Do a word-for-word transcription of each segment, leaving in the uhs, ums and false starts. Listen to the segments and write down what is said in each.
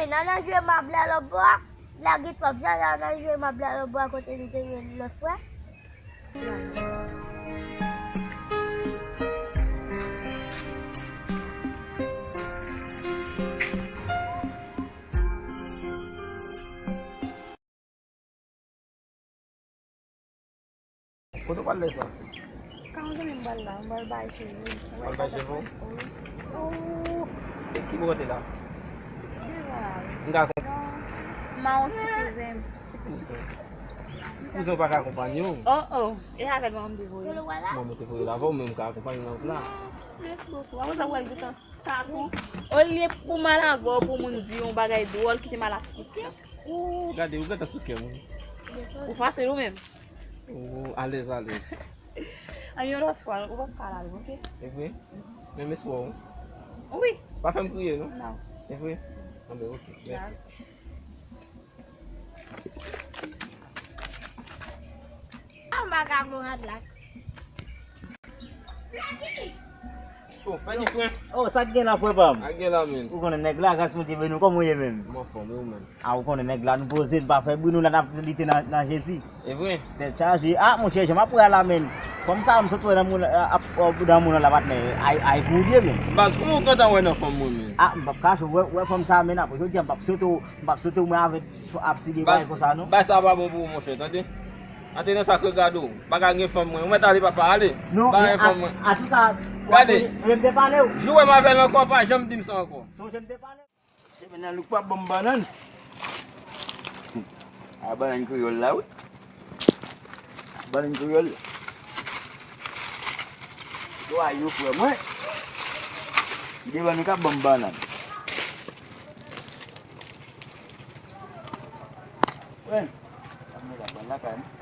Nana jwe mab la lòt bò a. Lage twòp jan Nana jwe mab la lòt bò a kote nou te jwe l lòt fwa. Kote w pral lè sa? Ka yon zanmi m pral la, m pral bay cheve. Pral bay cheve w? Wi. Ooh! E ki bò w te la? Devan la wi. M ka konn. Non. M a yon ti kouzen. Ti kouzen. Kouzen w pa ka akonpanye w? Oh oh. E avè l mwen m te voye. Mwen mwen te voye l avè w, men m ka akonpanye nan wout la. Mèsi bokou. Apre sa w wè l gentan. Sa tou. Olye pou mal avè w, pou moun di yon bagay dwòl, kite mal ak tout sa. Ooh, gade, ou gentan sou kè m wi. Ou fasil ou menm. Ooh, alèz, alèz. An yon lòt fwa, ou p ap ka lale, oke? E vre? Men m espwa w. Wi. Pa fè m kriye, non? Non. E vre? Anben, oke. Mèsi. An ba ka gwo radlak. Oh, pa gen fre. Oh, sa k gen la, frè pa m? Sa k gen la, menn? Ou konnen nèg la, gras Bondye beni w, kòman w ye menm? M anfòm, e ou menm? A, ou konnen nèg la, nou poze, n pa fè bri, nou la n ap lite nan, nan Jezi. E vre? Tèt chaje. A, monchè, jan m ap wè a la, menn. Fanm sa, m sot wè nan moun, ap, ap, nan moun an la, patnè. Ay, ay, pou ou byen, menn. Baz, kòman w gentan wè nan fanm mwen, menn? A, m p ap kache w, wè, wè fanm sa, menn, apre jodi a, m p ap sote w, m p ap sote w, mwen avè w ap side bagay konsa, non. Bagay sa pa bon pou ou, monchè, tande. Antre nan sa k regade w. Pa ka gen fanm mwen. Ou mèt ale papa, ale. Non, pa gen fanm mwen. Atouka, gade. Sonje m te pale w. Jou wè m avè l ankò, pa janm di m sa ankò. Sonje m te pale w. Semèn nan, Louk pa ban m bannann. A bannann kreyòl la, wi. Bannann kreyòl la. Yo a yo frè mwen. Devan nou ka ban m bannann. Wen. Ap mete ap pran lakay mwen.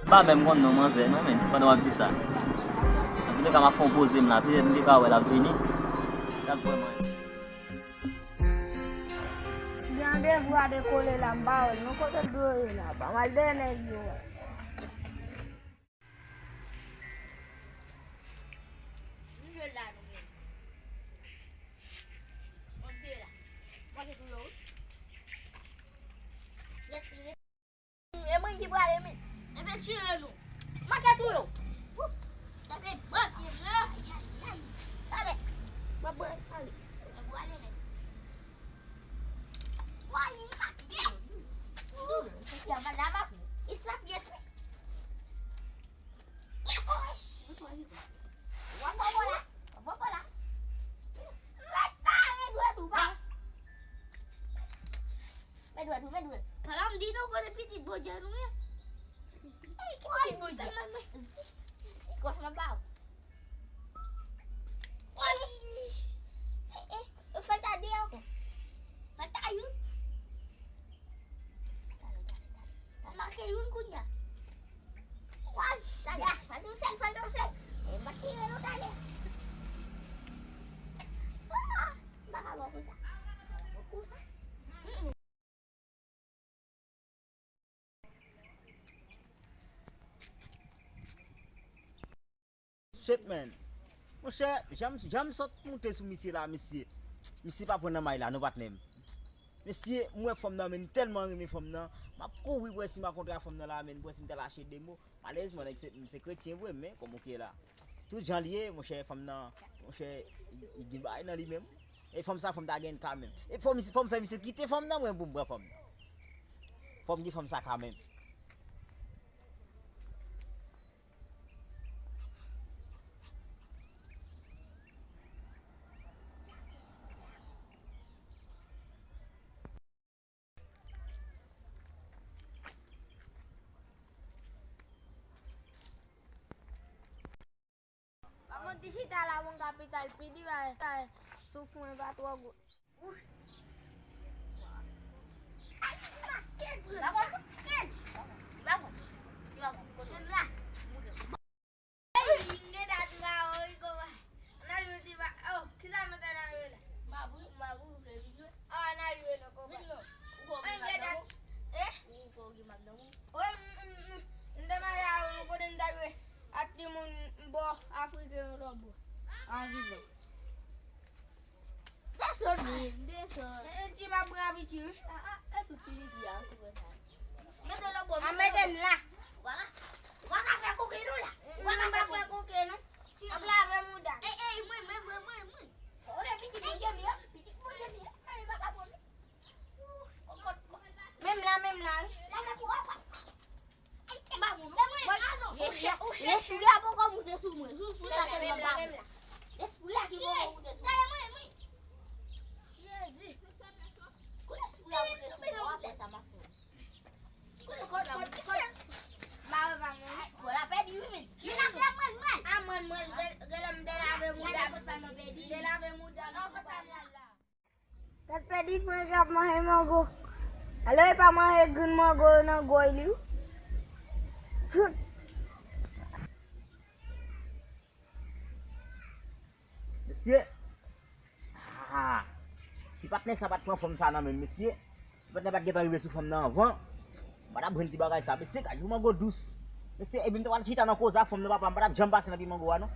M pa menm konn non manzè non, men, pandan w ap di sa. Antouka, m ap fè yon poze m la, petèt m te ka wè l ap vini. L ap vrèman. Gen randevou a dekole la, m pa wè l non, kote l dwe ye la, pa m al dèyè nèg yo a. Nou jwe la nou menm. Monte la. Monte tou yo wi. Lèt, lèt. E mwen ki prale men. Enben tire nou. Manke tou yo. Wou. Sa se bòt yo la. Ay, ay, ay. Tande. Mwen prale. Mwen prale men. Woy, li pa byen. Wou. Sa ki anba la bak. E sa byen fè. Pala m di nou kote pitit bòdya nou ye. Woy, bòdya. Ti kòch nan ba w. Woy. Eh, eh, fè ta de ankò. Fè ta youn. Talè, talè, talè. Talè, make youn kounye a. Woy, talè, fè l tou sèl, fè l tou sèl. E, m ap tire nou talè. Ah, m pa ka ba w konsa. Konsa. Shit, man. Monchè, jan m, jan m sot moute sou misye la, misye, misye pa pran nan may la, non, patnè m. Mesye, m wè fanm nan, men m tèlman renmen fanm nan. M ap kouri pou wè si m a kontre a fanm nan la, men pou wè si m ta lache de mo. Malerezman, nèg se, m se kretyen vre, men kòm ou ke la. Tout jan l ye, monchè, fanm nan, monchè, li, li gen bagay nan li menm. E fanm sa, fò m ta gen ka menm. E fò misye, fò m fè misye kite fanm nan, mwen, pou m pran fanm nan. Fò m gen fanm sa ka menm. Maman ti chita la, mon kapital, pi di bay, bay, souf mwen pa twò gwo. Li pa bon. Li pa bon. Li pa bon. Kote m la? Ey, m gentan di pa wè wi, kòman. Ann al jwe ti ba, oh, kisa nou te nan jwe la? Mabou. Mabou, fè vin jwe. Ah, ann al jwe non, kòman. Vin non. Ou kwè w gen mab nan men w? Eh? Ou kwè w gen mab nan men w? Wi, m, m, m, m te marye avè w, kote m t ap jwe ak timoun bò Afriken yo lòtbò. An vin non. Desann wi, desann. E, e, ti m ap pran piti wi. A, a, e tout ti piti a, ou wè sa. Mete lòtbò, a, mete lòtbò. Mete m la. Ou pa ka, ou pa ka fè koke non la. Ou pa ka fè koke non. M ap lave mouda. Ey, ey, mwen, mwen, mwen, mwen, mwen. Ou lè pitit mwen jemi an, pitit mwen jemi an. Ay, pa ka pran. Menm la, menm la wi. Lave pou ou. Lespri a poko moute sou mwen. Sou, sou sa tèlman pa bon. Lespri a ki poko moute sou mwen. Jezi. Kou lespri a moute sou mwen, w ap wè sa m ap fè. Kot, kot, kot, kot. Mare pa mwen. Bon, l ap pèdi wi, men. Men l ap fè mwen mal. A mwen, mwen, gen, gen lè m te lave mouda. M te lave mouda m sou pal la. Tèt pèdi frè k ap manje mango. Alò, e pa manje grenn mango yo nan gòy li wi. Mesye. Ah. Si patnè sa pa t pran fanm sa nan men m, mesye. Si patnè pa t gentan rive sou fanm nan anvan, m pa t ap jwenn ti bagay sa. Mesye, gad yon mango dous. Mesye, epi m te pral chita nan koze ak fanm nan, papa, m pa t ap janm pase nan pye mango a, non.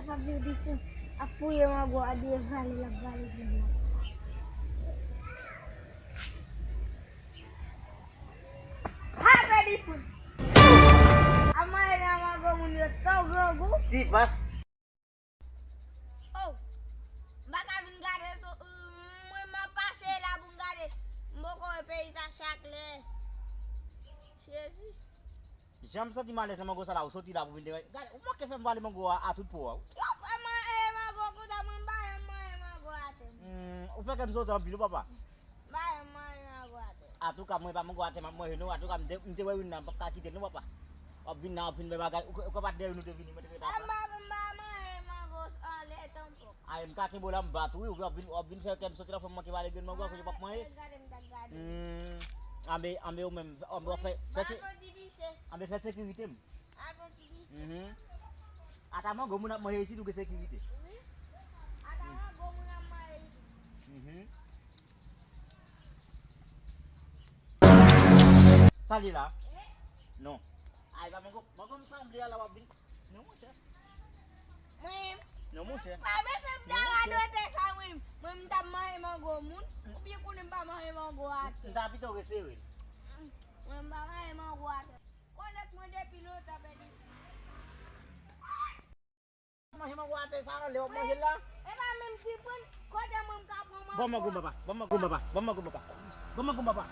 Apa Bedi ap fouye mango a, di e vale l ap vale grenn nan. Ha, Bedi fout! Ap manje nan mango moun yo tan grangou. Ti pas. Oh, m pa ka vin gade sou, mwen m ap pase la pou m gade. M poko wè peyi sa chak lè. Jezi. Jan m santi m alèz nan mango sa la, ou soti la pou vin deranje. Gade, ou manke fè m vale mango a, a tout po a. Yo fè mwen e mango konsa, mwen m pa janm manje mango atè. Hmm, ou fè kè m sote anpil wi papa. M pa janm manje mango atè. Atouka, mwen pa mango atè m ap manje non. Atouka, m te, m te wè youn nan, m p ap ka kite l non papa. W ap vin la, w ap vin fè bagay. Ou kwè, ou kwè pa t dèyè nou te vini, mwen te gentan pran. M pa, m pa manje mango anlè tanpòk. Ay, m ka kenbe w la, m bat ou wi, w ap vin, w ap vin fè kè m soti la, fò m manke vale grenn mango a, kote w p ap manje. Hmm, anben, anben ou menm, anben w fè, fè se, anben fè sekirite m. Mhm. Ata mango moun ap manje isit ou gen sekirite. Wi. Ata mango moun ap manje isit. Mhm. Sa li la? Non. Ay, pa mango, mango m sanble a la w ap vin. Non, monchè. Mwen. Non, monchè. Pa bezwen m ta radote sa, mwen. Mwen, m t ap manje mango moun. Ou byen konnen m pa manje mango atè. M ta pito resere l. Mwen, m pa manje mango atè. Konèt mwen depi lontan, Bedi. Manje mango atè sa, anlè w ap manje l la. E pa menm ki pran, kote mwen m ka pran mango. Ban m mango m papa, ban m mango m papa, ban m mango m papa. Ban m mango m papa.